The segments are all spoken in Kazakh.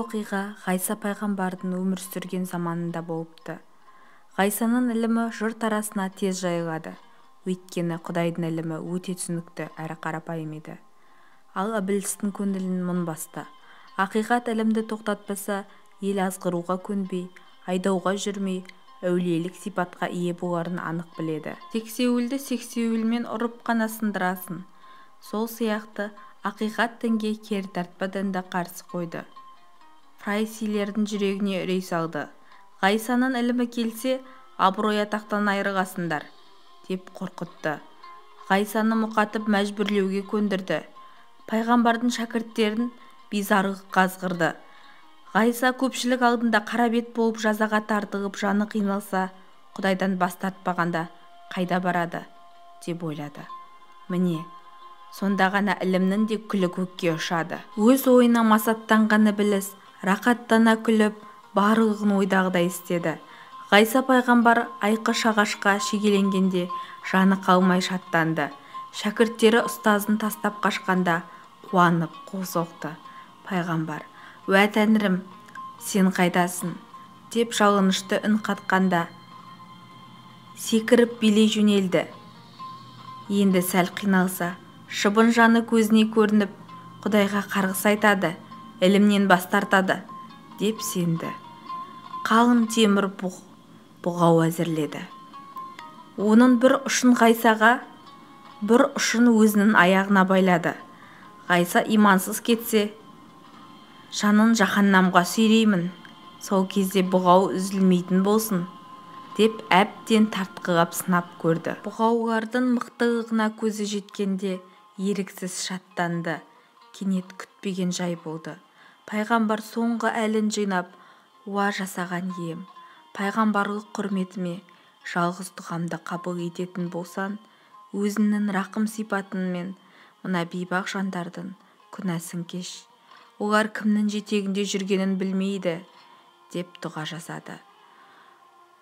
оқиға Ғайса пайғамбардың өмір сүрген заманында болыпты. Ғайсаның ілімі жұрт арасына тез жайылады. Өйткені Құдайдың ілімі өте түсінікті әрі қарапайым еді. Ал ібілістің көңілін мұң басты. Ақиқат ілімді тоқтатпаса, ел азғыруға көнбей, айдауға жүрмей, әулиелік сипатқа ие боларын анық біледі. Сексеуілді сексеуілмен ұрып қана сындырасың. Сол сияқты ақиқат дінге кертартпа дінді қарсы қойды. Фарисейлердің жүрегіне үрей салды. Ғайсаның ілімі келсе, абырой атақтан айырыласыңдар, деп қорқытты. Ғайсаны мұқатып мәжбүрлеуге көндірді. Пайғамбардың шәкірттерін бизарлыққа азғырды. Ғайса көпшілік алдында қара бет болып жазаға тартылып жаны қиналса, Құдайдан бас тартпағанда қайда барады, деп ойлады. Міне, сонда ғана ілімнің де күлі көкке ұшады. Өз ойына масаттанған ібіліс рақаттана күліп, барлығын ойдағыдай істеді. Ғайса пайғамбар айқыш ағашқа шегеленгенде жаны қалмай шаттанды. Шәкірттері ұстазын тастап қашқанда қуанып қол соқты. Пайғамбар: "Уә тәңірім, сен қайдасың?" деп жалынышты үн қатқанда секіріп билей жөнелді. Енді сәл қиналса, шыбын жаны көзіне көрініп, Құдайға қарғыс айтады, ілімнен бас тартады, деп сенді. Қалың темір бұғау әзірледі. Оның бір ұшын Ғайсаға, бір ұшын өзінің аяғына байлады. Ғайса имансыз кетсе, жанын жаһаннамға сүйреймін, сол кезде бұғау үзілмейтін болсын, деп әбден тартқылап сынап көрді. Бұғаулардың мықтылығына көзі жеткенде еріксіз шаттанды. Кенет күтпеген жай болды. Пайғамбар соңғы әлін жинап, "Уа жасаған ием, пайғамбарлық құрметіме жалғыз дұғамды қабыл ететін болсаң, өзіңнің рақым сипатыңмен мына бейбақ жандардың күнәсін кеш. Олар кімнің жетегінде жүргенін білмейді", деп дұға жасады.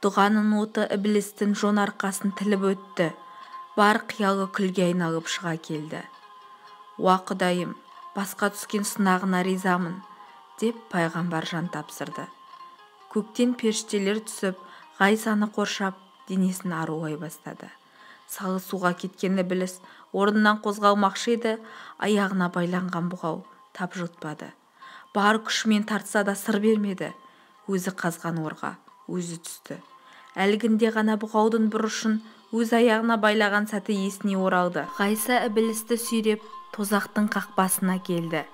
Дұғаның оты ібілістің жон арқасын тіліп өтті. Бар қиялы күлге айналып шыға келді. "Уа Құдайым, басқа түскен сынағына ризамын", деп пайғамбар жан тапсырды. Көктен періштелер түсіп, Ғайсаны қоршап, денесін арулай бастады. Салы суға кеткен ібіліс орнынан қозғалмақшы еді, аяғына байланған бұғау тапжылтпады. Бар күшімен тартса да сыр бермеді. Өзі қазған орға өзі түсті. Әлгінде ғана бұғаудың бір ұшын өз аяғына байлаған сәті есіне оралды. Ғайса ібілісті сүйреп, тозақтың қақпасына келді.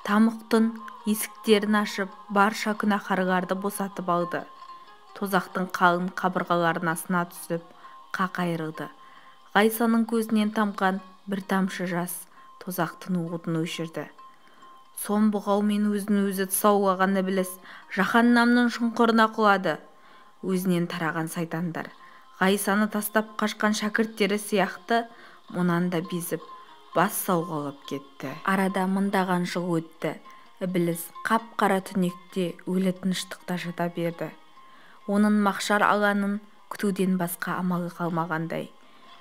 Тамұқтың есіктерін ашып, барша күнәһарларды босатып алды. Тозақтың қалың қабырғаларына сына түсіп, қақ айырылды. Ғайсаның көзінен тамған бір тамшы жас тозақтың отын өшірді. Сом бұғаумен өзін өзі тұсаулаған ібіліс жаһаннамның шұңқырына құлады. Өзінен тараған сайтандар Ғайсаны тастап қашқан шәкірттері сияқты мұнан да безіп, бас сауғалап кетті. Арада мыңдаған жыл өтті. Ібіліс қап-қара түнекте өлі тыныштықта жата берді. Оның махшар алаңын күтуден басқа амалы қалмағандай.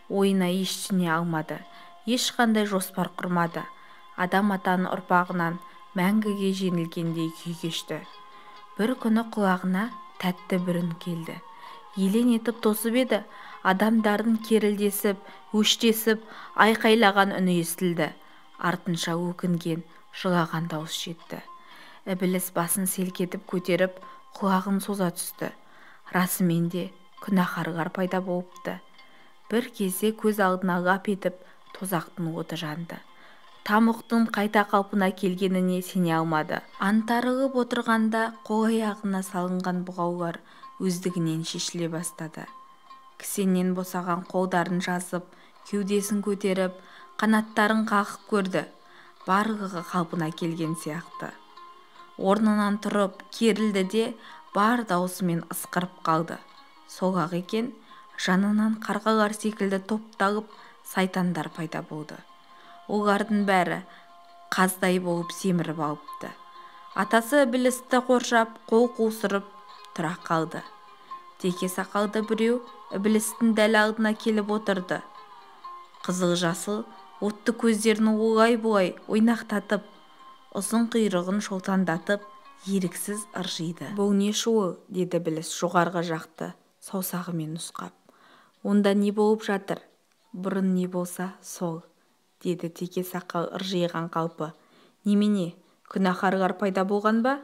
Ойына ештеңе алмады, ешқандай жоспар құрмады. Адам атаның ұрпағынан мәңгіге жеңілгендей күй кешті. Бір күні құлағына тәтті бір үн келді. Елең етіп тосып еді, адамдардың керілдесіп, өштесіп, айқайлаған үні естілді. Артынша өкінген, жылаған дауыс жетті. Ібіліс басын селк етіп көтеріп, құлағын соза түсті. Расымен де күнәһарлар пайда болыпты. Бір кезде көз алдына лап етіп тозақтың оты жанды. Тамұқтың қайта қалпына келгеніне сене алмады. Аңтарылып отырғанда қол-аяғына салынған бұғаулар өздігінен шешіле бастады. Кісеннен босаған қолдарын жазып, кеудесін көтеріп, қанаттарын қағып көрді. Барлығы қалпына келген сияқты. Орнынан тұрып, керілді де бар даусымен ысқырып қалды. Сол-ақ екен, жанынан қарғалар секілді топталып, сайтандар пайда болды. Олардың бәрі қаздай болып семіріп алыпты. Атасы ібілісті қоршап, қол қусырып тұра қалды. Теке сақалды біреу ібілістің дәл алдына келіп отырды. Қызыл жасыл отты көздерін олай-бұлай ойнақтатып, ұзын құйрығын шолтаңдатып, Еріксіз ыржиды. Бұл не шуыл? Деді Біліс жоғарғы жақты саусағымен нұсқап. Онда не болып жатыр? Бұрын не болса, сол, деді теке сақал ыржиған қалпы. Немене, күнәһарлар пайда болған ба?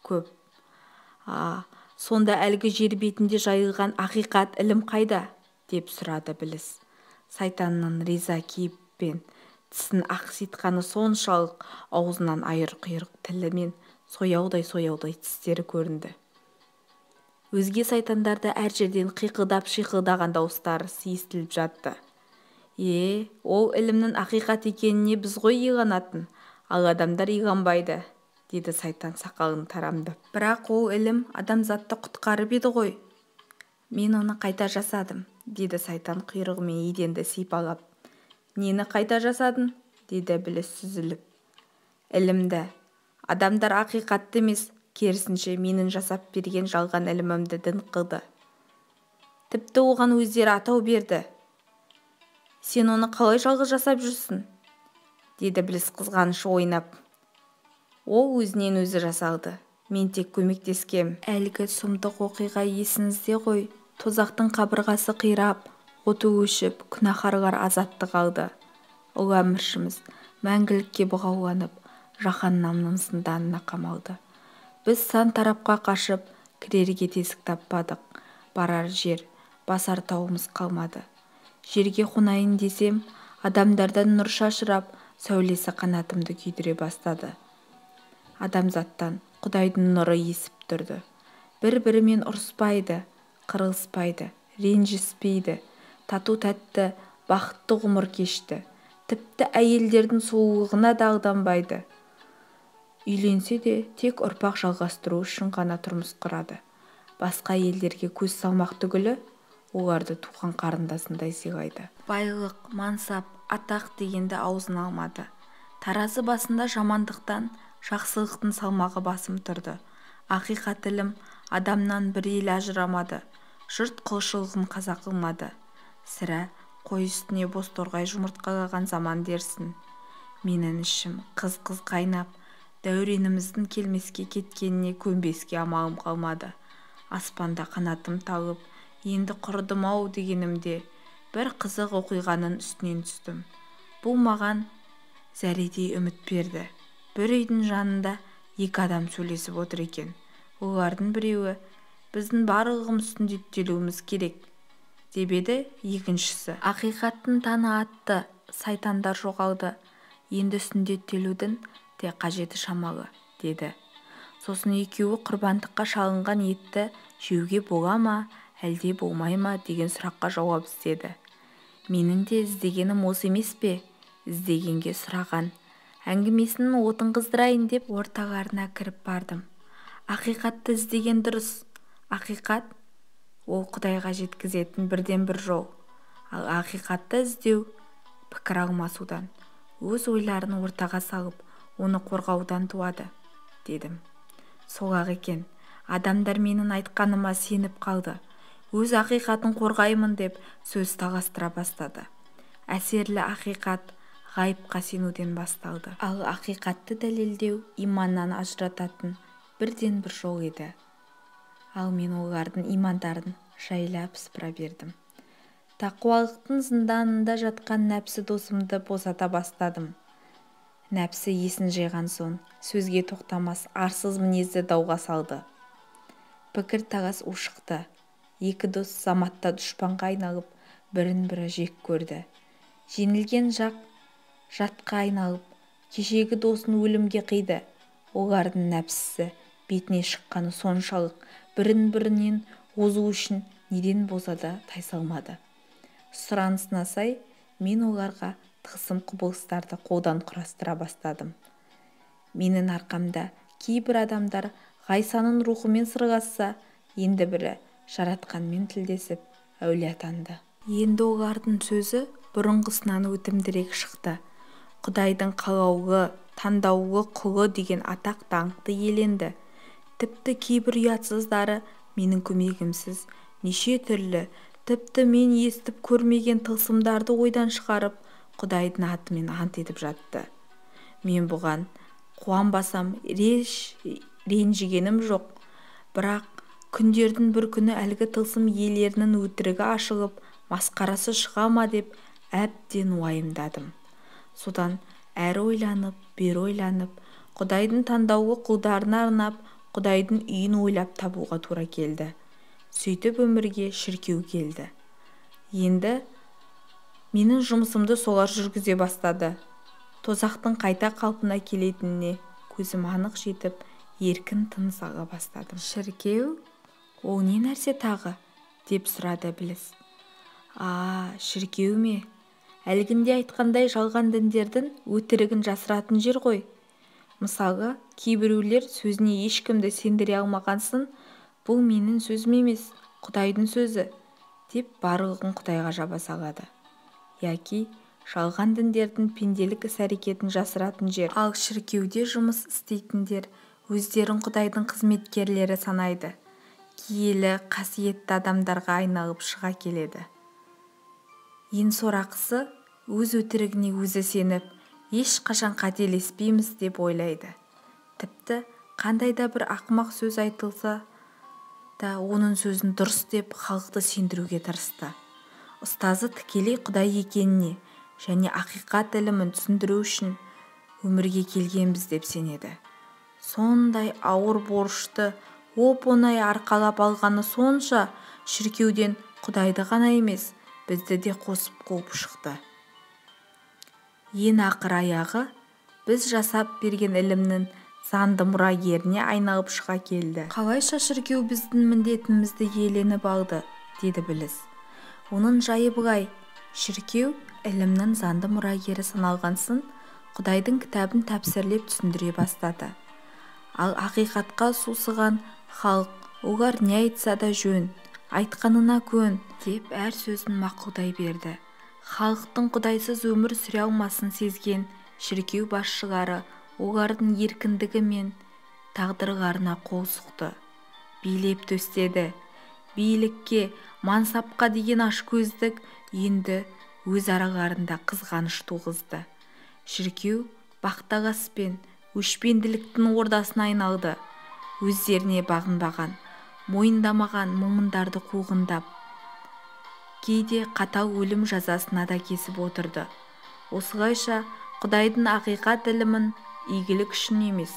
Көп. А, сонда әлгі жер бетінде жайылған ақиқат ілім қайда? Деп сұрады Біліс. Сайтанның риза кейіппен тісін ақситқаны соншалық, аузынан айыр-құйрық тілі мен сояудай-сояудай тістері көрінді. Өзге сайтандарда әр жерден қиқылдап-шиқылдаған дауыстары естіліп жатты. Е, ол ілімнің ақиқат екеніне біз ғой иланатын, ал адамдар иланбайды, деді сайтан сақалын тарамдап. Бірақ ол ілім адамзатты құтқарып еді ғой. Мен оны қайта жасадым, деді сайтан құйрығымен еденді сипалап. Нені қайта жасадың? Деді Біліс сүзіліп. Ілімді. Адамдар ақиқатты емес, керісінше менің жасап берген жалған ілімімді дін қылды. Тіпті оған өздері атау берді. Сен оны қалай жалғыз жасап жүрсің? Деді Біліс қызғанышы ойнап. Ол өзінен өзі жасалды. Мен тек көмектескем. Әлгі сұмдық оқиға есіңізде ғой. Тозақтың қабырғасы қирап, оты өшіп, күнәһарлар азаттық алды. Ұлы әміршіміз мәңгілікке бұғауланып, жаһаннамның зынданына қамалды. Біз сан тарапқа қашып, кірерге тесік таппадық. Барар жер, басар тауымыз қалмады. Жерге қонайын десем, адамдардан нұр шашырап, сәулесі қанатымды күйдіре бастады. Адамзаттан Құдайдың нұры есіп тұрды. Бір-бірімен ұрыспайды, қырылыспайды, ренжіспейді. Тату-тәтті, бақытты ғұмыр кешті. Тіпті әйелдердің сұлулығына да алданбайды. Үйленсе де тек ұрпақ жалғастыру үшін ғана тұрмыс құрады. Басқа әйелдерге көз салмақ түгілі, оларды туған қарындасындай сыйлайды. Байлық, мансап, атақ дегенді аузына алмады. Таразы басында жамандықтан жақсылықтың салмағы басым тұрды. Ақиқат ілім адамнан бір елі ажырамады. Жұрт құлшылығын қаза қылмады. Сірә, қой үстіне бозторғай жұмыртқалаған заман дерсін. Менің ішім қыз-қыз қайнап, дәуреніміздің келмеске кеткеніне көнбеске амалым қалмады. Аспанда қанатым талып, енді құрыдым-ау дегенімде, бір қызық оқиғаның үстінен түстім. Бұл маған зәредей үміт берді. Бір үйдің жанында екі адам сөйлесіп отыр екен. Олардың біреуі, біздің барлығымыз сүндеттелуіміз керек, деп еді екіншісі. Ақиқаттың таңы атты, сайтандар жоғалды, енді сүндеттелудің де қажеті шамалы, деді. Сосын екеуі құрбандыққа шалынған етті жеуге бола ма, әлде болмай ма деген сұраққа жауап іздеді. Менің де іздегенім осы емес пе? Іздегенге сұраған. Әңгімесінің отын қыздырайын деп орталарына кіріп бардым. Ақиқатты іздеген дұрыс. Ақиқат ол Құдайға жеткізетін бірден-бір жол. Ал ақиқатты іздеу пікір алмасудан, өз ойларын ортаға салып, оны қорғаудан туады, дедім. Сол-ақ екен, адамдар менің айтқаныма сеніп қалды. Өз ақиқатын қорғаймын деп сөз таластыра бастады. Әсерлі ақиқат ғайыпқа сенуден басталды. Ал ақиқатты дәлелдеу иманнан ажырататын бірден-бір жол еді. Ал мен олардың имандарын жайлап сыпыра бердім. Тақуалықтың зынданында жатқан нәпсі досымды босата бастадым. Нәпсі есін жиған соң сөзге тоқтамас арсыз мінезді дауға салды. Пікір талас ушықты. Екі дос заматта дұшпанға айналып, бірін-бірі жек көрді. Жеңілген жақ жатқа айналып, кешегі досын өлімге қиды. Олардың нәпсісі бетіне шыққаны соншалық, бірін-бірінен озу үшін неден болса да тайсалмады. Сұранысына сай, мен оларға тылсым құбылыстарды қолдан құрастыра бастадым. Менің арқамда кейбір адамдар Ғайсаның рухымен сырғасса, енді бірі жаратқанмен тілдесіп әулие атанды. Енді олардың сөзі бұрынғысынан өтімдірек шықты. Құдайдың қалаулы, таңдаулы құлы деген атақ даңқты иеленді. Тіпті кейбір ұятсыздары менің көмегімсіз неше түрлі, тіпті мен естіп көрмеген тылсымдарды ойдан шығарып, Құдайдың атымен ант етіп жатты. Мен бұған қуанбасам, Ренжігенім жоқ. Бірақ күндердің бір күні әлгі тылсым иелерінің өтірігі ашылып, масқарасы шыға ма деп әбден уайымдадым. Содан әрі ойланып, бері ойланып, Құдайдың таңдаулы құлдарына арнап, Құдайдың үйін ойлап табуға тура келді. Сөйтіп өмірге шіркеу келді. Енді менің жұмысымды солар жүргізе бастады. Тозақтың қайта қалпына келетініне көзім анық жетіп, еркін тыныс ала бастадым. Шіркеу? Ол не нәрсе тағы? Деп сұрады Ібіліс. А, шіркеу ме? Әлгінде айтқандай жалған діндердің өтірігін жасыратын жер ғой. Мысалы, кейбіреулер сөзіне ешкімді сендіре алмағансын, бұл менің сөзім емес, Құдайдың сөзі, деп барлығын Құдайға жаба салады. Яки жалған діндердің пенделік іс-әрекетін жасыратын жер. Ал шіркеуде жұмыс істейтіндер өздерін Құдайдың қызметкерлері санайды. Киелі, қасиетті адамдарға айналып шыға келеді. Ең сорақысы, өз өтірігіне өзі сеніп, ешқашан қателеспейміз деп ойлайды. Тіпті қандай да бір ақымақ сөз айтылса да, оның сөзін дұрыс деп халықты сендіруге тырысты. Ұстазы тікелей Құдай екеніне және ақиқат ілімін түсіндіру үшін өмірге келгенбіз деп сенеді. Сондай ауыр борышты оп-оңай арқалап алғаны сонша, шіркеуден Құдайды ғана емес, бізді де қосып қуып шықты. Ең ақыр аяғы біз жасап берген ілімнің заңды мұрагеріне айналып шыға келді. Қалайша шіркеу біздің міндетімізді иеленіп алды, деді Ібіліс. Оның жайы былай: шіркеу ілімнің заңды мұрагері саналғансын, Құдайдың кітабын тәпсірлеп түсіндіре бастады. Ал ақиқатқа сусыған халық олар не айтса да жөн, айтқанына көн деп әр сөзін мақұлдай берді. Халықтың Құдайсыз өмір сүре алмасын сезген шіркеу басшылары олардың еркіндігі мен тағдырларына қол сұқты. Билеп төстеді. Билікке, мансапқа деген ашкөздік енді өз араларында қызғаныш туғызды. Шіркеу бақталас пен өшпенділіктің ордасына айналды. Өздеріне бағынбаған, мойындамаған момындарды қуғындап, кейде қатал өлім жазасына да кесіп отырды. Осылайша Құдайдың ақиқат ілімін игілік үшін емес,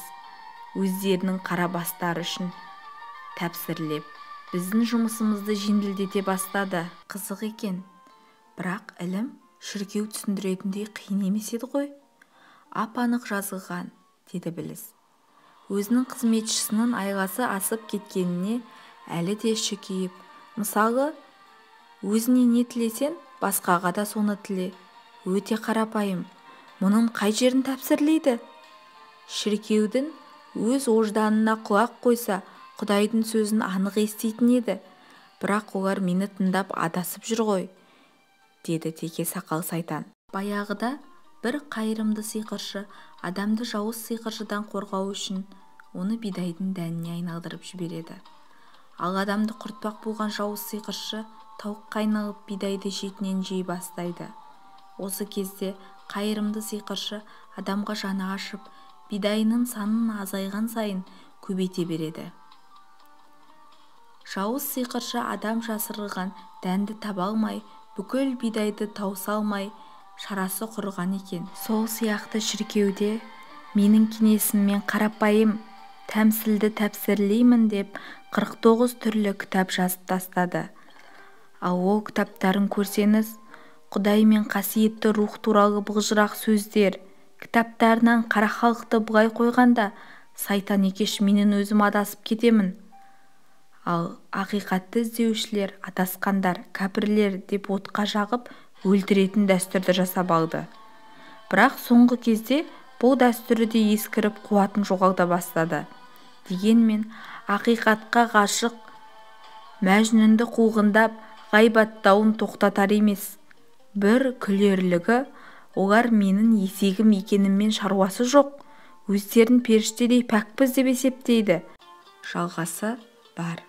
өздерінің қара бастары үшін тәпсірлеп, біздің жұмысымызды жеңілдете бастады. Қызық екен. Бірақ ілім шіркеу түсіндіретіндей қиын емес еді ғой. Ап-анық жазылған, деді Ібіліс. Өзінің қызметшісінің айласы асып кеткеніне әлі де іші күйіп, мысалы, өзіне не тілесең, басқаға да соны тіле. Өте қарапайым. Мұның қай жерін тәпсірлейді? Шіркеудің өз ожданына құлақ қойса, Құдайдың сөзін анық еститін еді. Бірақ олар мені тыңдап адасып жүр ғой, деді теке сақал сайтан. Баяғыда бір қайырымды сиқыршы адамды жауыз сиқыршыдан қорғау үшін оны бидайдың дәніне айналдырып жібереді. Ал адамды құртпақ болған жауыз сиқыршы тауыққа айналып бидайды шетінен жей бастайды. Осы кезде қайырымды сиқыршы адамға жаны ашып, бидайының санын азайған сайын көбейте береді. Жауыз сиқыршы адам жасырылған дәнді таба алмай, бүкіл бидайды тауыса алмай, шарасы құрыған екен. Сол сияқты шіркеуде менің кеңесіммен қарапайым тәмсілді тәпсірлеймін деп 49 түрлі кітап жазып тастады. Ал ол кітаптарын көрсеңіз, Құдай мен қасиетті рух туралы былжырақ сөздер, кітаптарынан қара халықты былай қойғанда, сайтан екеш менің өзім адасып кетемін. Ал ақиқатты іздеушілер, адасқандар, кәпірлер деп отқа жағып, өлтіретін дәстүрді жасап алды. Бірақ соңғы кезде бұл дәстүрі де ескіріп қуатын жоғалта бастады. Дегенмен ақиқатқа ғашық Мәжнүнді қуғындап, ғайбаттауын тоқтатар емес. Бір күлерлігі, олар менің есегім екеніммен шаруасы жоқ, өздерін періштедей пәкпіз деп есептейді. Жалғасы бар.